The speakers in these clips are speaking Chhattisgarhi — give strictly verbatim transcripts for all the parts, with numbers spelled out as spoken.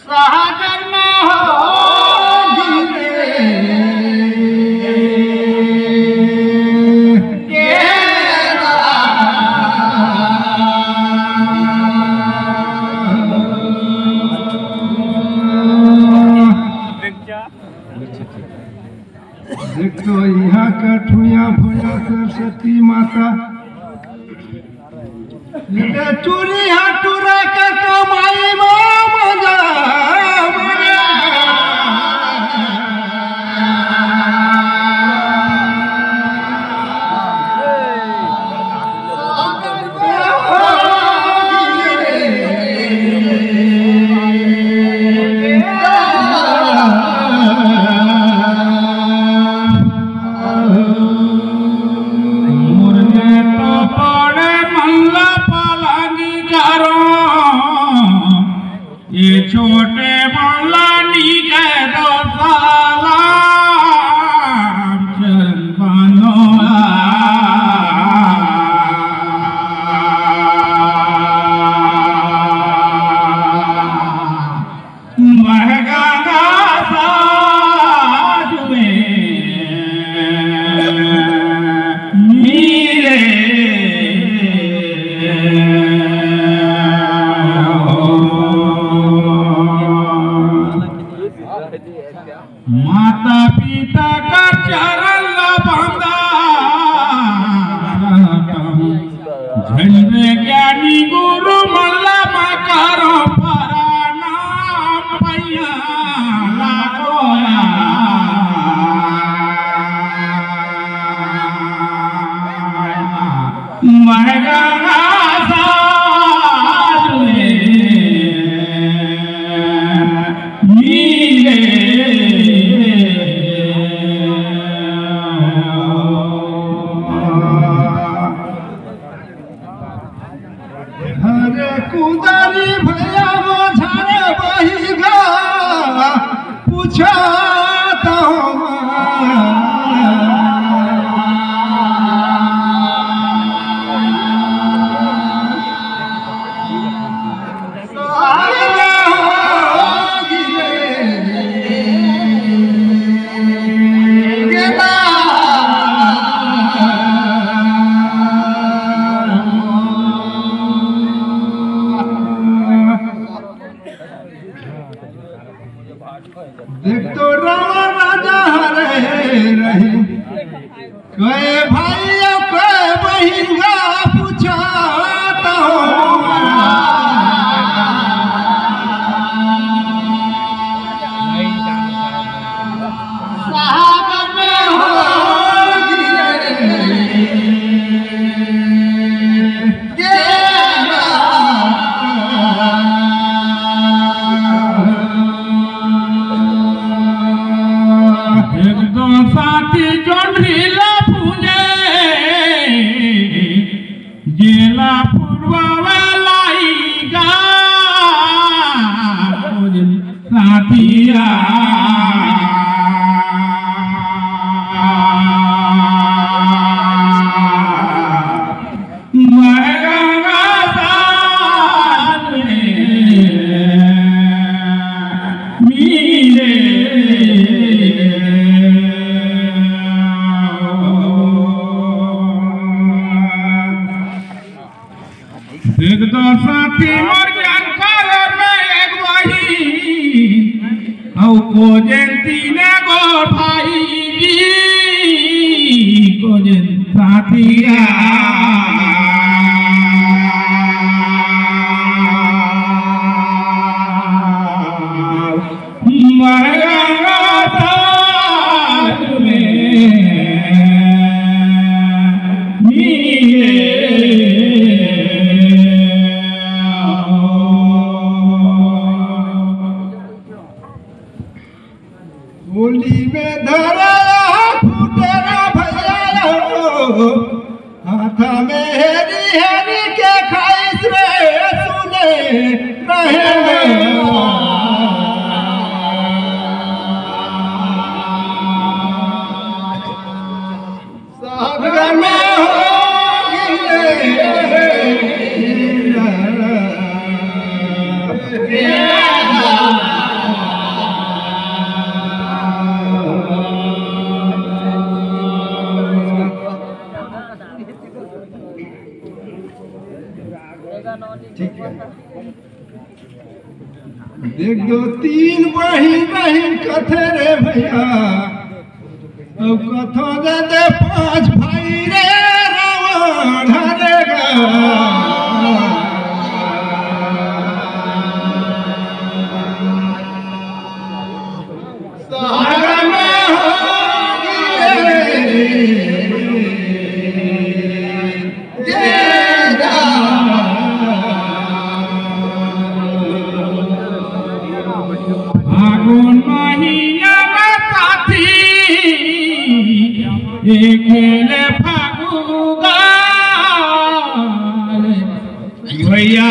सागर में होगी रे केरा। देख तो इहाँ का ठुइयाँ भुइयाँ सरस्वती माता। ये चूल्हा टूरा का कमाई में मजा, मजा। मुरने तो पड़े मल्ला पलंग करो, ये छोटे मल्ला नी के दो साला चंदनोला। महंगा ना साज में मिले। माता पिता का चरण ला बंदा रहता हूँ। झंडे ज्ञानी गुरु मल्ला मा करो प्रणाम पैया लागो। महंगा साथ में मिले। हरे कुदारी भैया वो झारे बहिगा, पूछा तो देख तो रावण राजा हरे रही, कहे भाई अउ कहे बहिन गा पूछा तो। साहब में हो गिरे। एक दो साथी जोंधरी ला पूजे, जेला पुरवा वाला ई गा, साथिया। एक दो साथी मोर जानकार में एक वही, अउ को जयंती ने गो भाई जी, को जयंती साथिया। मरंगा साथ में मिले। होली में धरा फुटेरा भैया हो, हाथ में हेरी हेरी के खाइस रे सुने रहे। देख दो तीन बहिन बहिन कथे रे भैया, अब कथो दे दे पांच भाई रे रावण हरे गा। सागर में होगी रे। फागुन महीना में साथी, अकेले फागुगा भैया।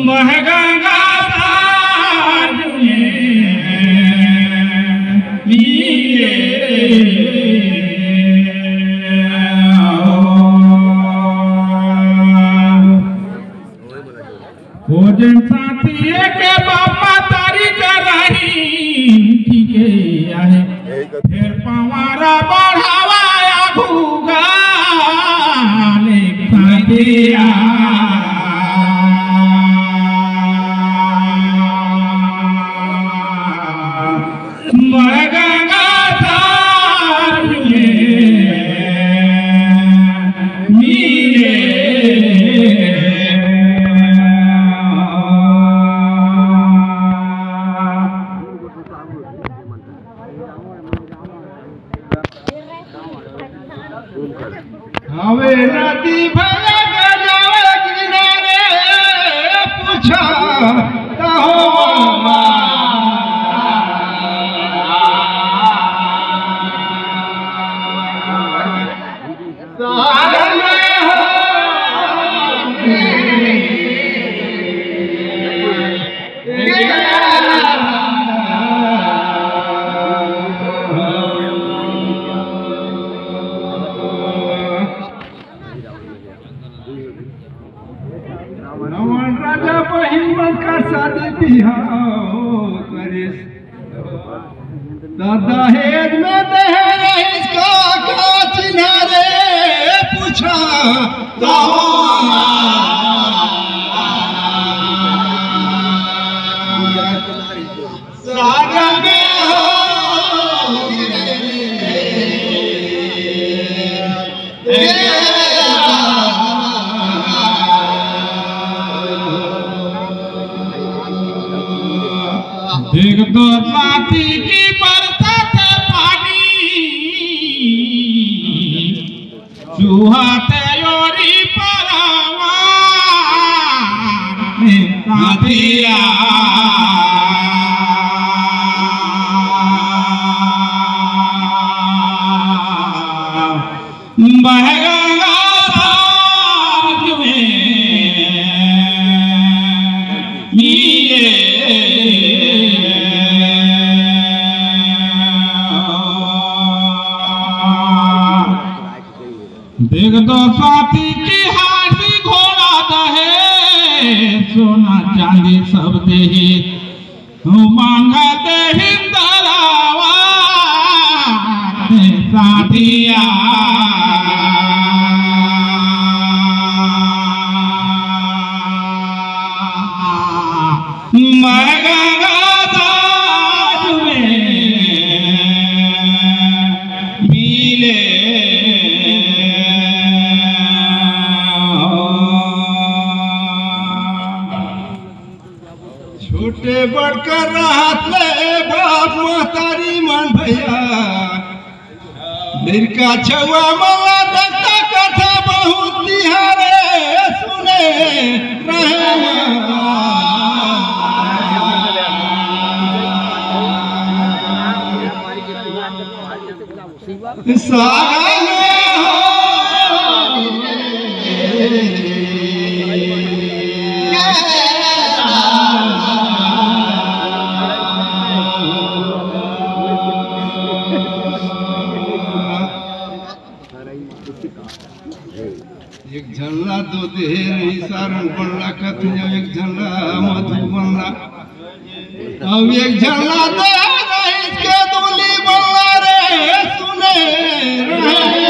महगंगा साथ में मिले। भोजन साथी के बापा तारी कराही, ठीक है, आहे। फेर पंवारा बढ़ावा आघू गा ले साथिया। मगंगा साथ में मिले। हवे नदी भैया गजवा किनारे पूछा त हो मामा। सागर में हो रावण राजा बहिन मन कर शादी बिहाव करिस। त दहेज में दहेज का का चिन्हा रे पूछा तो सागर में हो देख दो साथी की बरसात पानी, चूहा ते ओरी परावा, साथिया। बहगंगा साथ में मिले। देख दो साथी की हाथी घोड़ा दहे, सोना चांदी सब देही। मांगत हिंदरावा साथिया। मगंगा साथ में मिले। छोटे बड़का रहत ले बाप महतारी मन भैया, बिरका छउआ मन ला देखता कथा बहुत तिहारे सुने रहे। सागर में हो एक झन ला दो देहे रही सारंग बनला कथिया, एक झन ला मधु बनला। अब एक झन ला दे रहिस के दूली बल्ला रे, सुने रहे।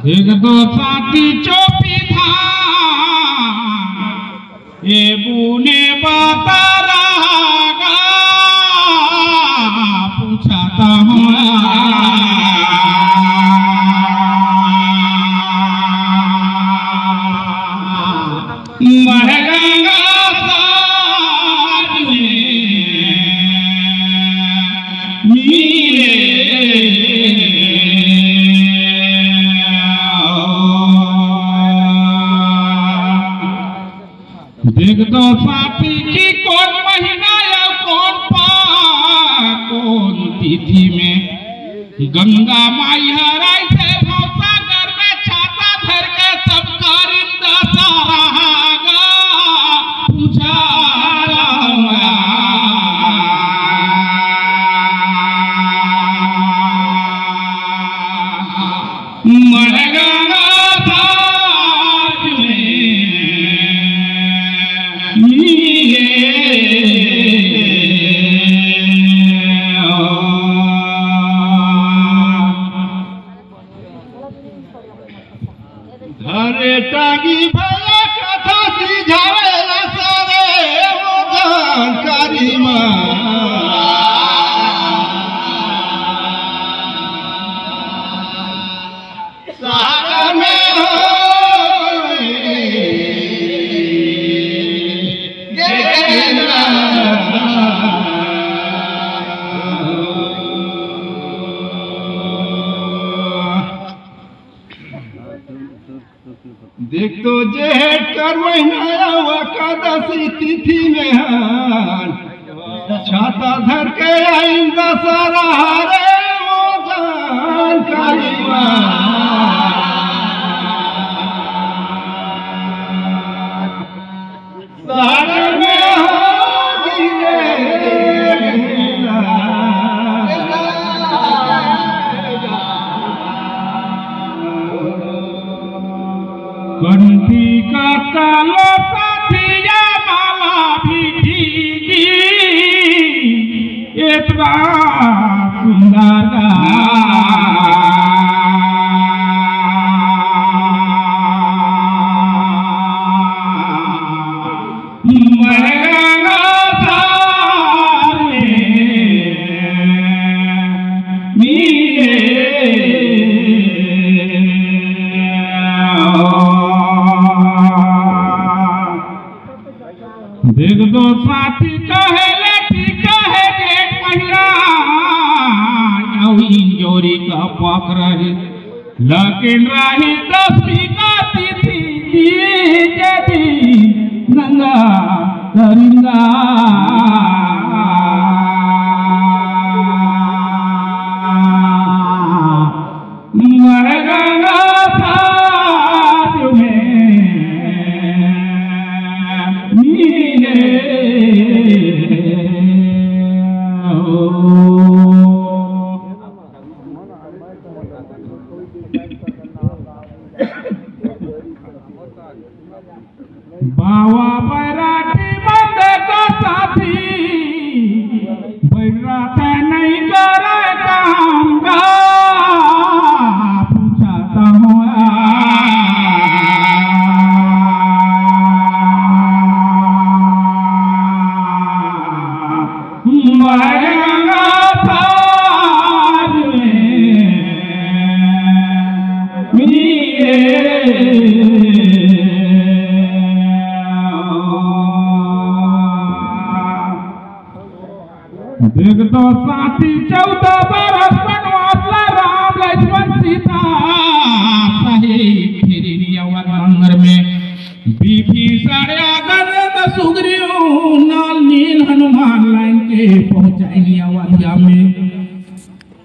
एक दो साथी चोपी धान, ए बुने बता रहा गा, पूछता हूँ। महंगा साज में मिले। देख तो साथी कि कोन महीना या कोन पा, कोन तिथि में गंगा माई हर आइसे भवसागर में छाता धर के सब करिन दशहरा गा, पूछा रहूंगा। मड़गंगा धार में मिले। धरे टांगी भैया कथा सिझावेला सारे वो जानकारी मा। सागर में हो गेला। देख तो जेठ कर महीना आवा एकादशी तिथि में हन, छाता धर के आइन दशहरा रे वो जानकारी मा। सागर में हो गिरे। कंठी का कालो साथिया माला भी दीदी, इतना सुंदर गा। मरना सारे मिले। देख दो साथी कहेले ठीक है, जेठ महीना अउ इंजोरी का पक रही, लेकिन रही दसवीं का तिथि, तीजे दिन नंगा करिंगा। मरना साथ में मिले हो। बावा बैराठी बंदे का साथी, बैराठे नहीं करे काम का, पूछता हूँ। मरना साथ में मिले। देख तो साथी, चौदह बरस बनवास ला राम लक्ष्मण सीता सहित फिरिन अवत नगर में। विभीषण आगन त सुग्रीव नाल नील हनुमान लाइन के पहुंचाइन अवधिया में।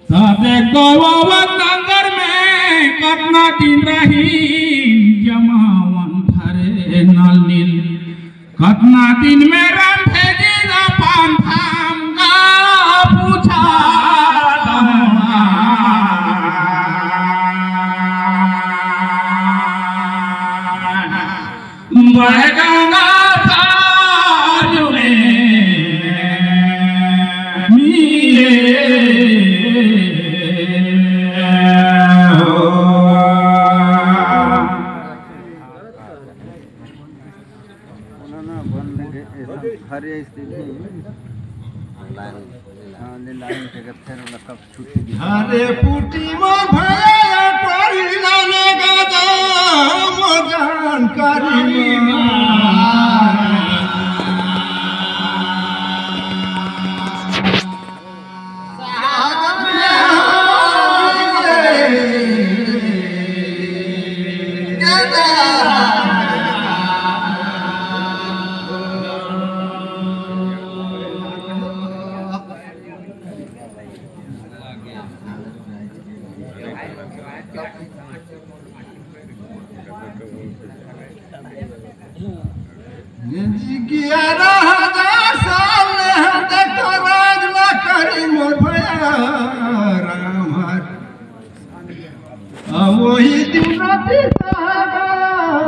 त देख तो अवत नगर में कतना दिन रही जमावन धरे नाल नील। कतना दिन में राम भेजी अपन धाम का पूछा। मरना साथ में मिले हो। हरे पुटी म भया टोरी लाने गदा मोर जानकारी म। ग्यारह हजार साल ले हम देखो राज ला करी मोर भया राम हर। अब वही दिन राती सागा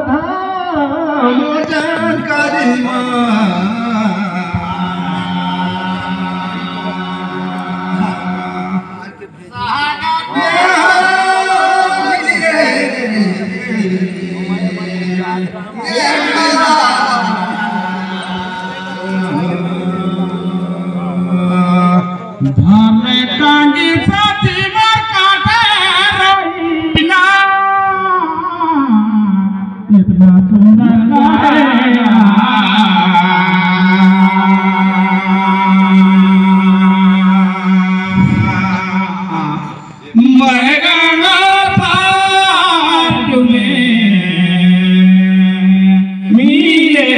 धाम जानकारी मा। धरे टांगी साथी मोर काटे रहिना। इतना सुंदर काटे। महंगा ना था तुम्हें मिले।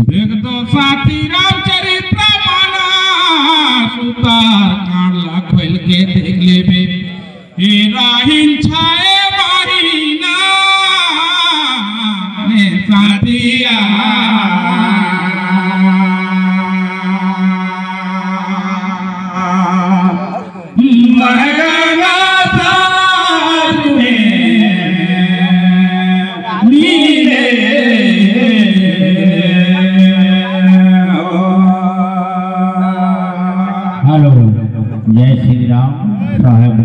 देख तो साथी रामचरित्र मानस उतार कांड ला खोल के देख लेबे। हे राहिन छाए बाहिना ने साथिया। महंगा साथ में मिले। हेलो, जय श्री राम साहेब।